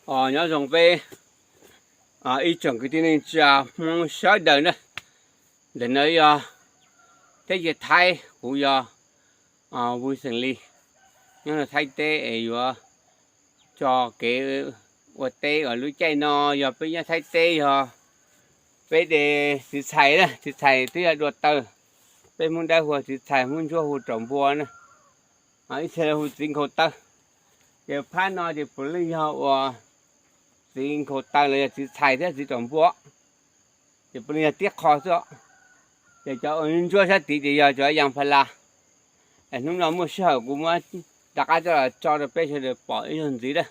Os, nyob zoo peb ib tsoom kwv tij neej tsa Hmoob sawv daws na. Ntawm no yog teb chaws Thaib, kuv yog Vui Xeem Lis, nyob rau Thaib teb es yuav tso kev ua teb uas lub caij no yog peb nyob Thaib teb yog peb de txiv txhais na, txiv txhais twb yog dua taw, peb Hmoob Dawb hu txiv txhais, Hmoob Ntsuab hu raum npua na, ib txhia hu txiv nkhaus taw. Ces phab no ces puav leej yog uas txiv nkhaus taw los yog txiv txhais thiab txiv raum npua, ces puav leej yog tib qho xwb os. Ces cov ntsuab sab tid ces yog cov yas pha las. Es hnub no muaj sij hawm kuv muab rov qab coj los tso rau peb sawv daws pom ib zaug ntxiv na,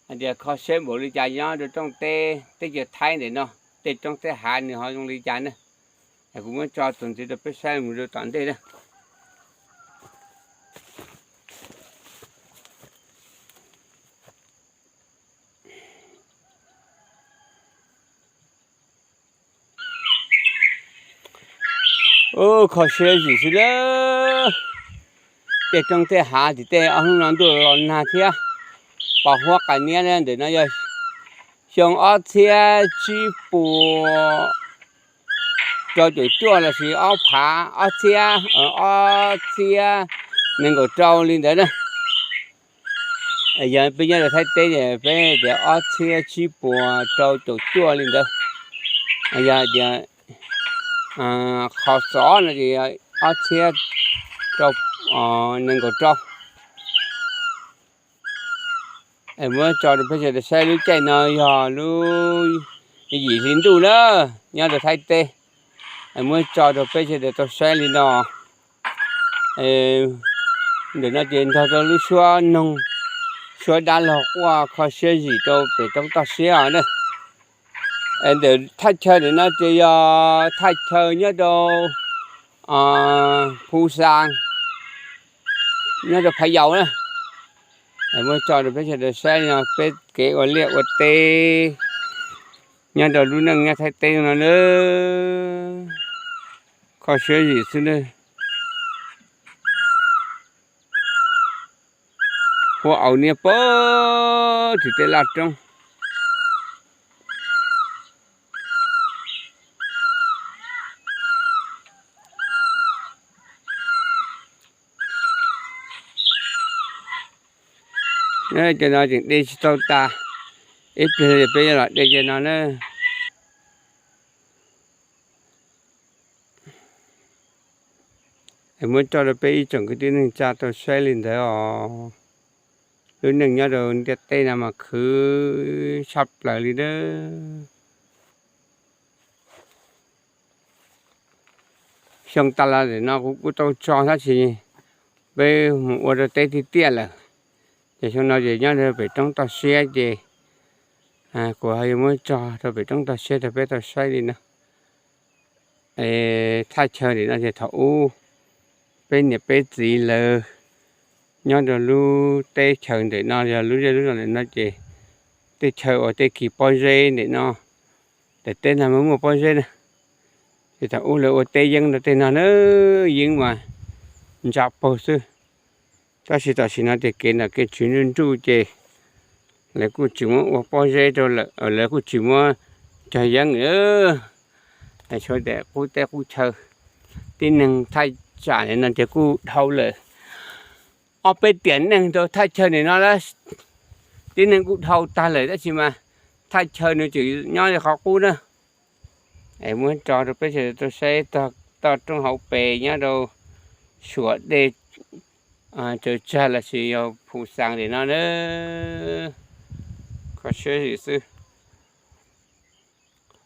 hais tias kho siab npaum li cas nyob rau rooj teb teb chaws Thaib ntawm no, tej roob tej hav nws ho zoo li cas na. Es kuv muab tso txuas ntxiv rau peb saib mus rau tom ntej na. Ub, kho siab zim xwb na. Tej roob tej hav tim tej ob hnub no ntuj los nag thiab, pos huab qas niab na. Ntawm no yog xyoo ob txhiab tsib puas rau caum cuaj lossis ob phav ob txhiab, ob txhiab nees nkaum rau li ntawd na. Yog peb nyob rau Thaib teb ces peb tias ob txhiab tsib puas rau caum cuaj li ntawd. Yog tias qhov xov no ces ob txhiab rau nees nkaum rau. Es muab tso rau peb sawv daws saib, lub caij no yog lub yim hli ntuj na, nyob rau Thaib teb. Es muab tso rau peb sawv daws tau saib li no. Ntawm no ces nrog rau lub suab noog, suab dab laug quaj kho siab zim rau pem roob toj siab os na. Es ntawm thaj chaw ntawm no ces yog thaj chaw nyob rau Phu Xas, nyob rau Pha Yaus na. Muab tso rau peb sawv daws saib no, peb kev ua liaj ua teb nyob rau lub neej nyob Thaib teb no na. Kho siab zim xwb na. Huab au niab pog tim tej laj roob. Cov no tseem de tsis tau tas, ib pliag peb yuav los de cov no na. Es muab tso rau peb ib tsoom kwv tij neej tsa tau saib li ntawd os. Lub neej nyob rau ntiaj teb no mas khwv tshaj plaws li na. Xyoo tas los ntawm no kuv kuj tau tso tab sis peb mus ua rau teb tiag tiag lawm. Ces xyoo no ces nyob rau pem roob toj siab ces kuv ho yuav muab tso rau pem roob toj siab rau peb tau saib li no. Thaj chaw ntawm no ces thaum ub peb niam peb txiv lawv nyob rau lub teb chaws ntawm no, yog lub zej lub zos ntawm no ces tej chaw uas tej kis pob zeb ntawm no, daim teb no muaj muaj pob zeb na. Ces thaum ub lawv ua teb yeeb rau tej no na, yeeb mas ntsa paug xwb. Tab sis tam sim no ces kev nram kev tswv nruj nruj ces lawv kuj tsis muab ua pob zeb rau lawm, lawv kuj tsis muab cog yeeb. Tshuav tias qub teb qub chaw, tib neeg thaj tsam ntawm no ces kuj dhau lawm. Ob peb tiam neeg rau thaj chaw ntawm no, tib neeg kuj dhau tag lawm tab sis mas thaj chaw nws tseem nyob li qhov qub na. Es muab tso rau peb sawv daws tau saib, toj roob hauv pes nyob rau suam dej Tsaws Tsag lossis yog Phu Xas ntawm no na. Kho siab zim xwb.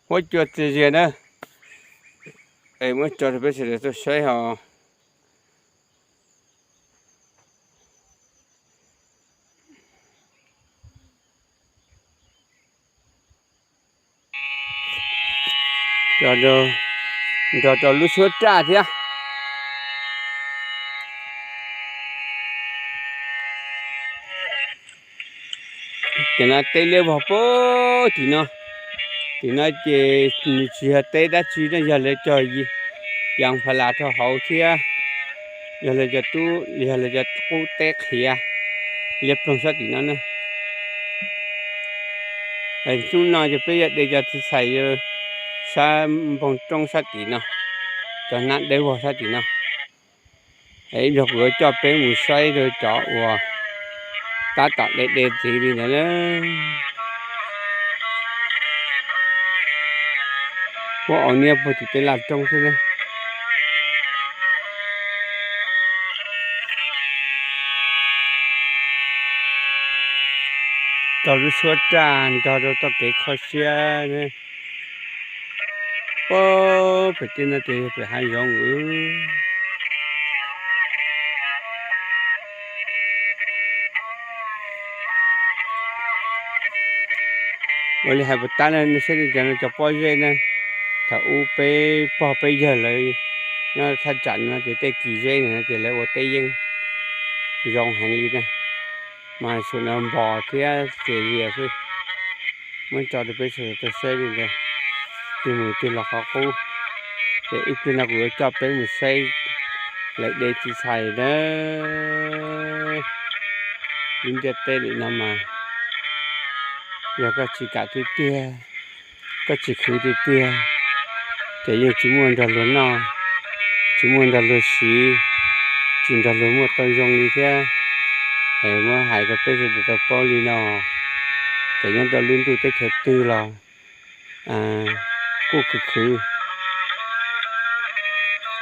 Huab cua txias zias na. Es muab tso rau peb sawv daws tau saib os. Nrog rau lub suab raj thiab. Ces no teb liab vog puag tim no. Tim no ces nws tsis yog teb dab tsi na, yog lawv cog yas pha las rau hauv thiab, yog lawv cov tub, yog lawv cov qub teb qhiav liab ploog sab tim no na. Hnub no ces peb yuav de cov txiv txhais sab npoo roob sab tim no, cov hnab dawb vog sab tim no. Ib pliag kuv yuav coj peb mus saib rau cov uas tab tom de de txiv li ntawd na. Huab au niab puag tim tej laj roob xwb na. Tau lub suab raj nrog rau txoj kev kho siab. Pem tej no ces yog pem hav zoov. Ua li hais puas tab na, nej saib li cas no cov pob zeb na, thaum ub peb pog peb yawg lawv nyob thaj tsam no ces tej kis zeb no ces lawv ua teb yeeb zoo heev li na. Mas xyoo no npos thiab ces lias xwb. Muab tso rau peb sawv daws tau saib li ntawd, tig mus tig los qhov qub. Ces ib pliag no kuv yuav coj peb mus saib lawv de txiv txhais na. Lub ntiaj teb li no mas yog koj tsis kam tiag tiag, koj tsis khwv tiag tiag, ces yeej tsis muaj nrog luag noj, tsis muaj nrog luag siv, tsis nrog luag muaj tau zoo li thiab. Es muab hais rau peb sawv daws tau paub li no, ces nyob rau lub ntuj teb chaws twg los kuj khwv khwv.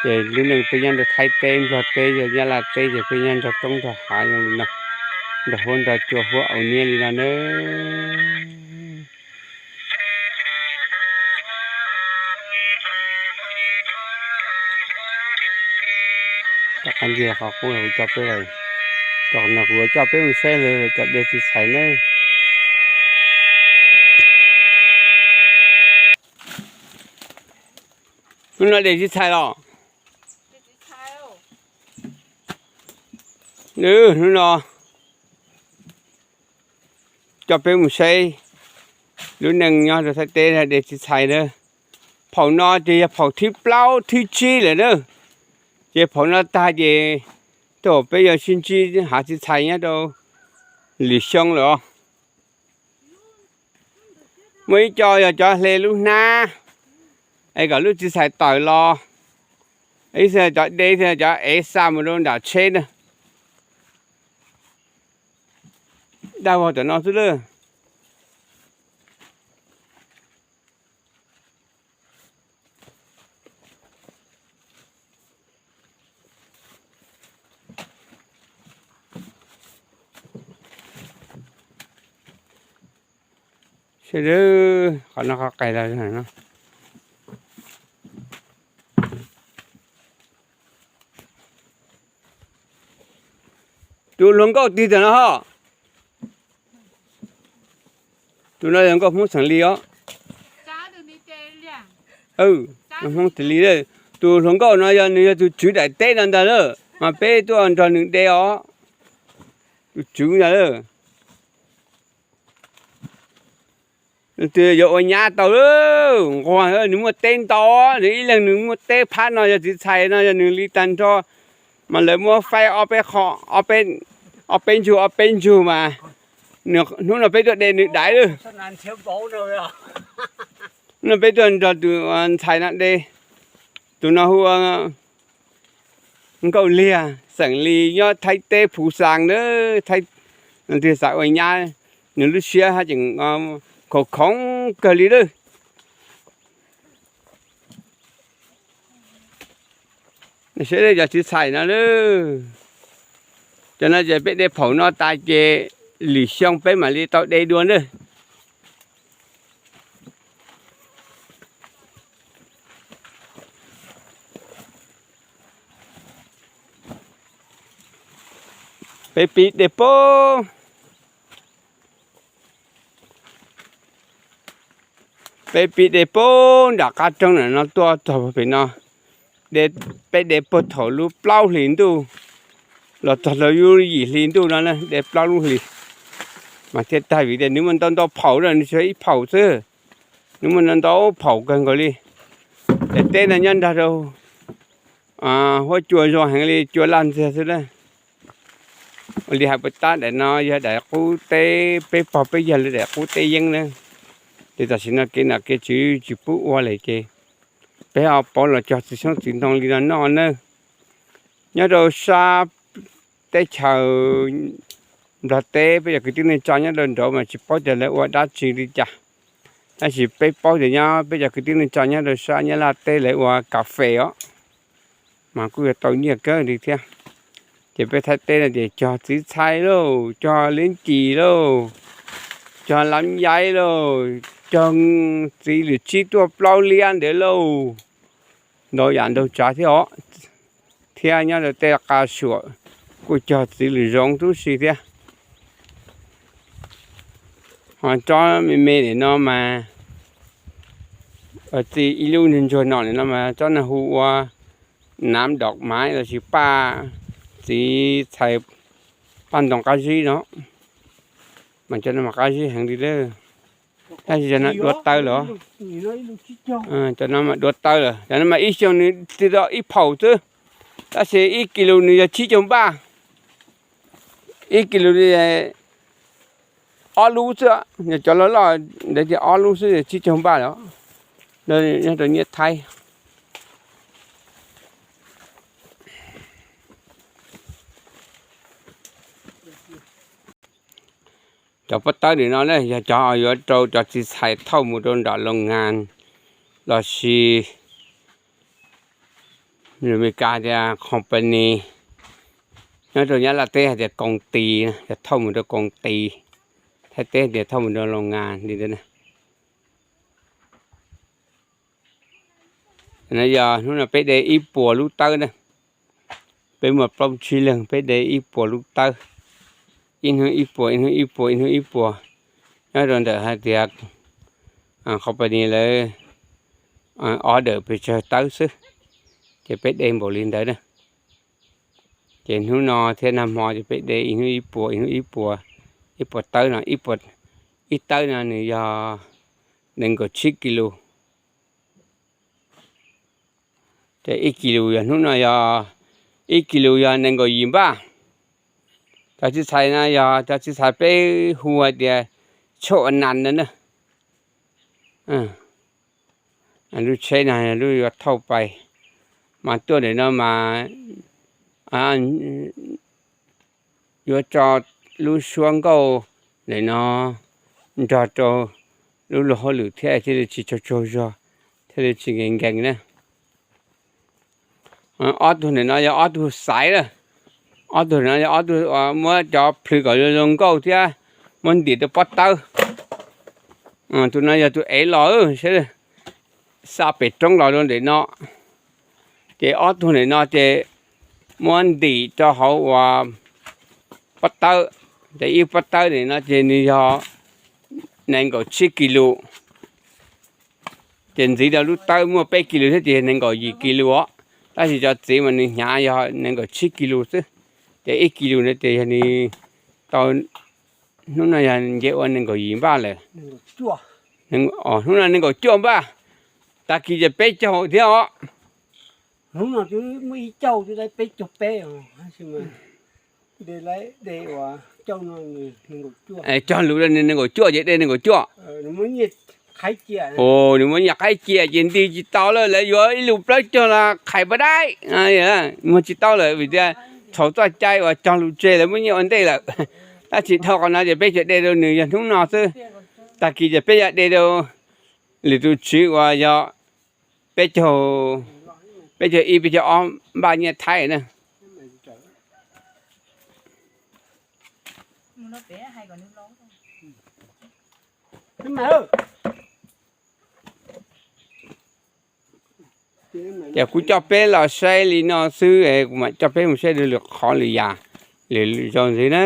Ces lub neej peb nyob rau Thaib teb, Nplog teb, Nyab Laj teb ces peb nyob nrog roob nrog hav zoo li no, nrog huab nrog cua huab au niab li no na. Rov qab ntsia qhov qub kuv coj peb lawm, tom no kuv yuav coj peb mus saib lawv cov de txiv txhais na. Hnub no de txiv txhais los? Hnub no coj peb mus saib lub neej nyob rau Thaib teb de txiv txhais na. Phaum no ces yog phaum thib plaub thib tsib lawm na. Ces phaum no tag ces thaum peb yuav sib ntsib hav txiv txhais nyob rau lwm xyoo lawm os. Muaj ib co yog cov hle lub hnab es kom lub txiv txhais tawm los, ib xwb cov de thiab cov ev xa mus rau nram tsheb na. Dag vog tom no xwb lawm. Sawv daws, qhov no qhov qais los no. Tus hluas nkauj tig tam no ho. Tus no yog nkauj Hmoob xeem Lis os. Hmoob xeem Lis, tus hluas nkauj no yog nws yog tus tswv daim teb no ntag lawm mas peb tuaj nrog nws de os. Tus tswv ntag lawm. Nws twb yuav ua nyab tau, nquag nws muaj teb ntau, nws ib leeg nws muaj teb phab no yog txiv txhais no yog nws li tag nrho, mas lawv muab faib ob peb qho, ob peb ntsug ob peb ntsug mas hnub no peb tuaj de nws daiv lawm. Hnub no peb tuaj nrog tus ntxhais no de, tus no hu ua Nkauj Liag, xeem Lis, nyob Thaib teb Phu Xaas na. Thaib, nws twb xav ua nyab, nws lub siab haj tseem khoom khoov kawg li lawm. Seb cov txiv txhais no lawm, cov no ces peb de phaum no tas ces lwm xyoo peb mam li tau de dua na. Peb pib de pab, peb pib de pab nram qab roob ntawm no tuaj txog pem no. De, peb de puag thaum lub plaub hlis ntuj los txog rau lub yim hli ntuj no na, de plaub lub hlis mas thiaj tag vim tias nws muaj ntau ntau phaum na, nws tsis yog ib phaum xwb, nws muaj ntau ntau phaum kawg nkaus li. Daim teb no nyob nrog rau huab cua zoo heev li, cua laj ntxiag xwb na. Ua li hais puas tab, daim no yog daim qub teb peb pog peb yawg li daim qub teb yeeb na. Ces tam sim no kev nom kev tswv tsis pub ua lawm ces peb ho pauv los cog txiv xyoob txiv ntoo li no noj na. Nyob rau sab teb chaws Nplog teb peb cov kwv tij neej tsa nyob rau nraud mas tsis paub tias lawv ua dab tsi li cas, tab sis peb paub tias nyob peb cov kwv tij neej tsa nyob rau sab Nyab Laj teb lawv ua kas fes os, mas kuj yuav tau nyiaj kawg li thiab. Ces peb Thaib teb no ces cog txiv txhais lauj, cog liab ncim lauj, cog lab nyaib lauj, cog txiv lwm tsib tuaj plaub liab ntawd lauj, ntau yam ntau tsav thiab os. Thiab nyob rau tej qa suam kuj cog txiv lwm zoov tub si thiab. Ho tsob me me nim no mas, txiv ib lub ntsuag ntsuag no nim no mas tsob no hu ua nav dom maiv los sis paj txiv txhais, paj ntoo qab zib no, mas cov no mas qab zib heev li lawm. Tab sis cov no dua tawv lawm, cov no mas dua tawv lawm, cov no mas ib xyoos nws tsis tau ib phaum xwb, tab sis ib kis lus nws yog tsib caug npaj, ib kis lus ob lub xwb, yog cov loj loj ntawd ces ob lub xwb tsib caug npaj lawm, nyob rau Nyab Thaib. Cov pob tawb nim no na yog cov yuav rau cov txiv txhais thauj mus rau nram loos ngas los sis Amelikas tias company, nyob rau Nyab Laj teb hais tias koos tis, yog thauj mus rau koos tis, Thaib teb tias thauj mus rau loos ngas li ntawd na. No yog hnub no peb de ib puas lub tawb na, peb muaj plaub tsib leeg peb de ib puas lub tawb, ib hnub ib puas, ib hnub ib puas, ib hnub ib puas, nyob rau ntawm hais tias company lawv order pes tsawg tawb xwb, ces peb de npaum li ntawd na. Ces hnub no thiab nag hmo ces peb de ib hnub ib puas, ib hnub ib puas, ib puas tawb no, ib tawb no nws yog nees nkaum tsib kis lus. Ces ib kis lus yog hnub no yog, ib kis lus yog nees nkaum yim npaj. Cov txiv txhais no yog cov txiv txhais peb hu hais tias tshauj nas no na. Lub tsheb no lub yuav thauj pais, mas tuaj ntawm no mas yuav tso lub suab nkauj ntawm no nrog rau lub luag hauj lwm thiab thiaj li tsis tsaug tsaug zog, thiaj li tsis nkees nkees na. Ob tug ntawm no yog ob tug xaiv lawm, ob tug no yog ob tug muab cov plhws kom zoo zoo nkauj thiab muab ntim rau pob tawb. Tus no yog tus ev los, saib, xa pem roob los rau ntawm no. Ces ob tug ntawm no ces muab ntim rau hauv uas pob tawb, ces ib pob tawb ntawm no ces nws yog nees nkaum tsib kis lus. Ces ntxiv rau lub tawb muaj peb kis lus thiab ces yog nees nkaum yim kis lus os. Tab sis cov txiv mas nws hnyav yog nees nkaum tsib kis lus xwb. Ces ib kis lus no ces yog nws tau, hnub no yog nce ua nees nkaum yim npaj lawm. Hnub no nees nkaum cuaj npaj, tag kis ces peb caug thiab os. Cog lus nees nkaum cuaj ces de nees nkaum cuaj. Nws muaj nyiaj qhaib cia ces nti tsis tau lawm, lawv yuav ib lus plaub caug los qhais pas daib, muag tsis tau lawm vim tias thaum txoj cai uas cog lus tseg lawv muab nyiaj ua ntej lawm. Tab sis dhau qhov no ces peb tsuas de rau nws yog hnub no xwb, tag kis ces peb yuav de rau lwm tus tswv uas yog peb caug, peb caug ib peb caug ob npaj nyiaj thaib na. Ces kuv coj peb los saib li no xwb, kuv mam coj peb mus saib lwm qhov lwm yam, lwm zaus ntxiv na.